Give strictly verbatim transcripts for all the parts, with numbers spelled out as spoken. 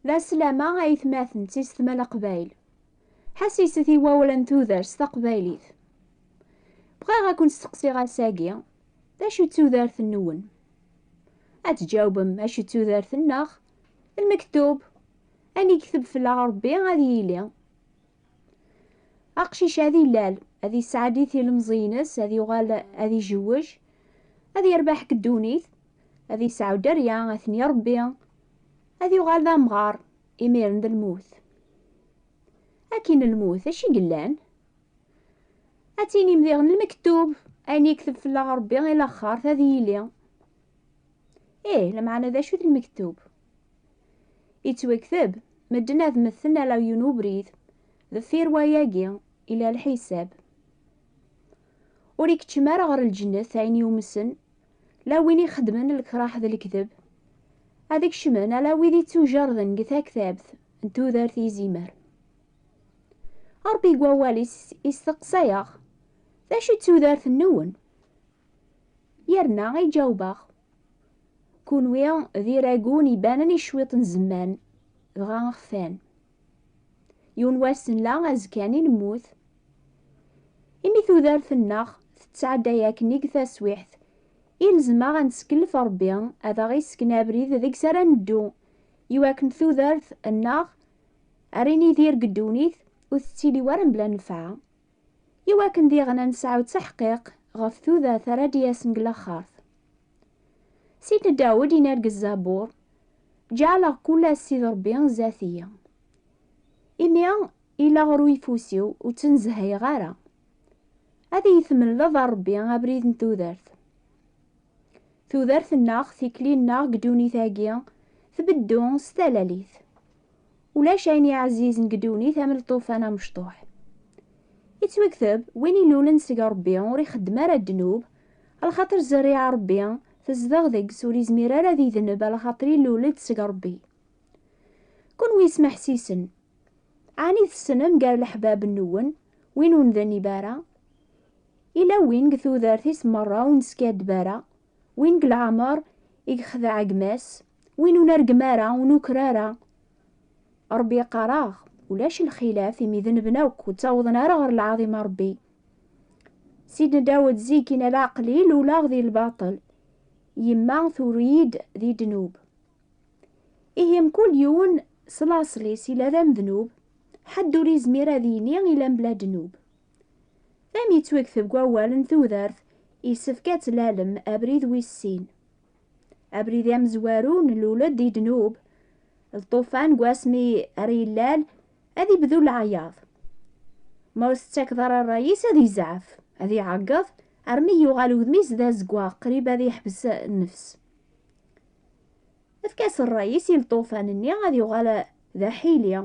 La slama a aytmaten d tisetma leqbayel. Ḥassiset i wawal n tudert s taqbaylit. Bɣiɣ ad ken-steqsiɣ ass-agi, d acu d tudert-nwen? Ad tǧawbem acu d tudert-nneɣ? D lmektub. Ad nekteb fell-aɣ Ṛebbi ad yili. Aqcic ad ilal, ad yesɛeddi tilemẓi-ines, ad yuɣal ad ijewwej, ad yerbeḥ deg ddunit, ad yesɛu dderya, ad ten-iṛebbi, ad yuɣal d amɣar, imiren d lmut. Akin lmut, acu i yellan? Ad tinim diɣen lmektub, ayen yekteb fell-aɣ Ṛebbi i laxert ad yili. Ih, lameɛna d acu d lmektub? Ittwekteb, medden ad mmten ala yiwen ubrid, deffir wayagi, ila lḥisab. Ur ikeččem ara ɣer lǧennet ayen yumsen, la win ixeddmen lekraḥ d lekdeb, ad ikecmen ala wid ittujerden deg taktabt n tudert izimer. Ṛebbi deg wawal-is isteqsa-yaɣ, d acu d tudert-nwen? Yerna iǧaweb-aɣ, kunwi d iragun ibanen i cwiṭ n zzman, dɣa xfan. Yiwen wass nella, azekka-nni nemmut. Imi tudert-nneɣ tettɛedday akken i deg taswiḥt, ilzem-aɣ ad nesseknef Ṛebbi ad aɣ-isken abrid deg-s ara neddu, iwakken tudert-nneɣ ara nidir deg ddunit ur tettili wara mebla nnfeɛ, iwakken diɣen ad nesɛu ttaḥqiq ɣef tudert ara d-yasen deg laxert. Sidna Dawed yenna deg Zzabur, ǧeɛleɣ kul ass Sidi Ṛebbi zdat-iyi. Imi ila ɣer uyeffus-iw ur ttnezhayeɣ ara. Ad iyi-tmenleḍ a Ṛebbi abrid n tudert. Tudert-nneɣ, tikli-nneɣ deg ddunit-agi, tbeddu s talalit. Ulac ayen iɛzizen deg ddunit am lṭufan amecṭuḥ. Ittwekteb, win ilulen seg Ṛebbi ur ixeddem ara ddnub, lxaṭer zzerriɛa Ṛebbi tezdeɣ deg-s, ur izmir ara ad idneb lxaṭer ilul-d seg Ṛebbi. Kunwi smeḥsisen, ɛni tessnem gar leḥbab-nwen win ur ndnib ara? Ila win deg tudert-is merra ur neskaddeb ara, win deg leɛmer i yexdeɛ gma-s, win ur nergem ara, ur nuker ara. Ṛebbi yeqqar-aɣ, ulac lxilaf imi denben akk, ur ttawḍen ara ɣer lɛaḍima Ṛebbi. Sidna Dawed zik yenna, leɛqel-i luleɣ di lbaṭel, yemma turi-yi-d di ddnub. Ihi mkul yiwen s laṣel-is ila d amednub, ḥedd ur izmir ad yini ila mebla ddnub. Daymi yettwakteb deg wawal n tudert, yessefk ad tlalem abrid wis sin. Abrid amezwaru, nlul-d di ddnub, lṭufan deg wasmi ara yellal, ad ibdu leɛyaḍ. Ma ur tettakeḍ ara ṛṛay-is, ad izɛef, ad iɛeggeḍ, armi yuɣal udem-is d azeggaɣ, qrib ad yeḥbes nnefs. Efk-as ṛṛay-is i lṭufan-nni, ad yuɣal d aḥili,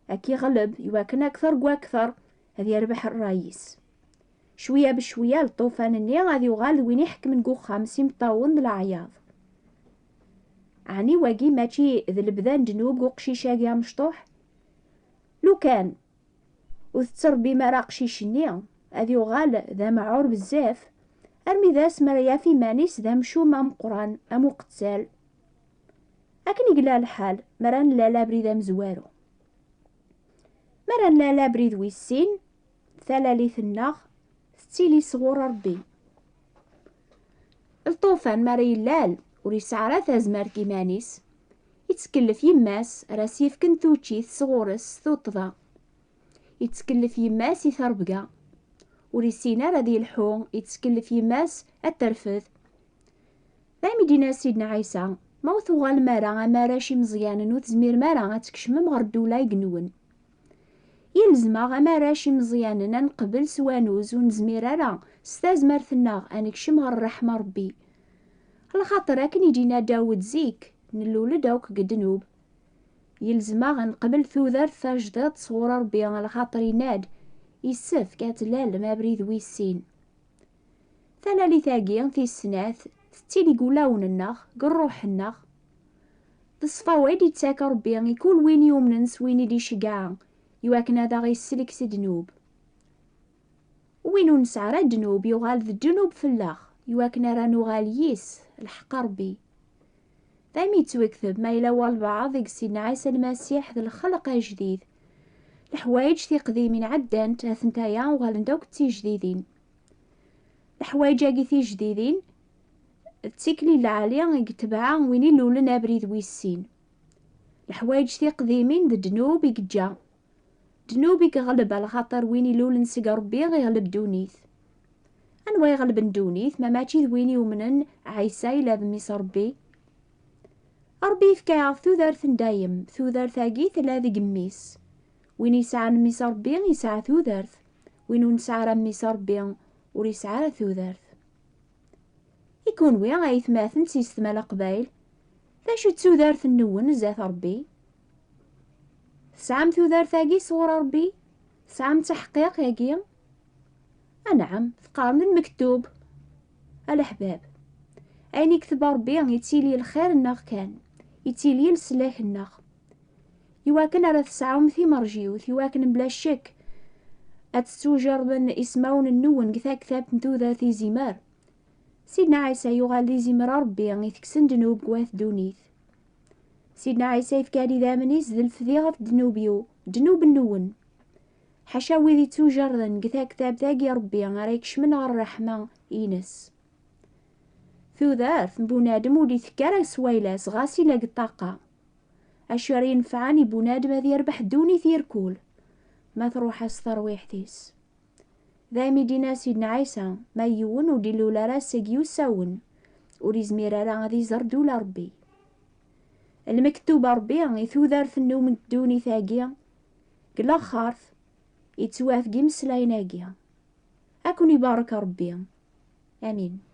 ad k-iɣleb, iwakken akteṛ n wakteṛ ad yerbeḥ ṛṛay-is. Cwiya becwiya, lṭufan-nni ad yuɣal d win iḥekmen deg uxxam s imeṭṭawen d leɛyaḍ. Ɛni wagi mačči d lebda n ddnub deg uqcic-agi amecṭuḥ? Lukan ur tettṛebbim ara aqcic-nni, ad yuɣal d amɛur bezzaf, armi d ass mi ara yaf iman-is d amcum ameqqran am uqettal. Akken i yella lḥal mi ara nlal abrid amezwaru. Mi ara nlal abrid wis sin, talalit-nneɣ tettili sɣur Ṛebbi. Lṭufan mi ara yellal, ur yesɛi ara tazmert deg iman-is, ittkellef yemma-s ara s-yefken tuččit sɣur-s s tuṭṭḍa. Ittkellef yemma-s i terbga. Ur issin ara ad yelḥu, ittkellef yemma-s ad terfed. Daymi d-yenna Sidna Ɛisa, ma ur tuɣalem ara am arrac imeẓyanen, ur tezmirem ara ad tkecmem ɣer ddula igenwen. Yelzem-aɣ am arrac imeẓyanen ad neqbel s wanuz, ur nezmir ara s tazmert-nneɣ ad nekcem ɣer ṛṛeḥma Ṛebbi. Lxaṭer akken i d-yenna Dawed zik, nlul-d akk deg ddnub. Yelzem-aɣ ad neqbel tudert tajdiṭ sɣur Ṛebbi, lxaṭer yenna-d, yessefk ad tlalem abrid wis sin. Talalit-agi tis snat tettili deg wulawen-nneɣ, deg ṛṛuḥ-nneɣ. D ṣṣfawa i d-ittak Ṛebbi i kul win yumnen s win i d-iceggeɛ, iwakken ad aɣ-isellek si ddnub. Win ur nesɛi ara ddnub yuɣal d ddnub fell-aɣ, iwakken ara nuɣal yis lḥeqq Ṛebbi. Daymi yettwakteb ma yella walbeɛḍ deg Sidna Ɛisa Lmasiḥ d lxelq ajdid. Leḥwayeǧ tiqdimin ɛeddant, atent-aya uɣalent akk d tijdidin. Leḥwayeǧ-agi tijdidin d tikli lɛali i yetbeɛ win ilulen abrid wis sin. Leḥwayeǧ tiqdimin d ddnub i yeǧǧa. Ddnub i yeɣleb, alaxaṭer win ilulen seg Ṛebbi iɣleb ddunit. Anwa iɣelben ddunit, ma mačči d win yumnen Ɛisa yella d Mmi-s Ṛebbi? Ṛebbi yefka-yaɣ tudert n dayem, tudert-agi tella deg Mmi-s. Win yesɛan Mmi-s Ṛebbi yesɛa tudert, win ur nesɛi ara Mmi-s Ṛebbi ur yesɛi ara tudert. I kunwi, aytmaten d tistma leqbayel, d acu d tudert-nwen zdat Ṛebbi? Tesɛam tudert-agi sɣur Ṛebbi? Tesɛam taḥqiq-agi? Anɛam, teqqarem lmektub. A leḥbab, ayen ikteb Ṛebbi yettili lxir-nneɣ kan, yettili leslak-nneɣ. Iwakken ara tesɛum timerjiwt, iwakken bla ccek ad tettujerden ismawen-nwen deg taktabt n tudert izimer. Sidna Ɛisa yuɣal d izimer n Ṛebbi itekksen ddnub deg wat ddunit. Sidna Ɛisa yefka-d idammen-is d lefdi ɣef ddnub-iw, ddnub-nwen. Ḥaca wid ittujerden deg taktabt-agi Ṛebbi ara ikecmen ɣer ṛṛeḥma-ines. Tudert n bunadem ur d-itekki ara s wayla-s, ɣas ila deg ṭṭaqa. Acu ara yenfɛen i bunadem ad yerbeḥ ddunit irkul, ma truḥ-as terwiḥt-is? Daymi d-yenna Sidna Ɛisa, ma yiwen ur d-ilul ara seg yiwsawen, ur izmir ara ad iẓer ddula Ṛebbi. Lmektub Ṛebbi i tudert n ddunit-agi, deg laxert, yettwaf deg imeslayen-agi. Ad ken-ibarek Ṛebbi. Amin.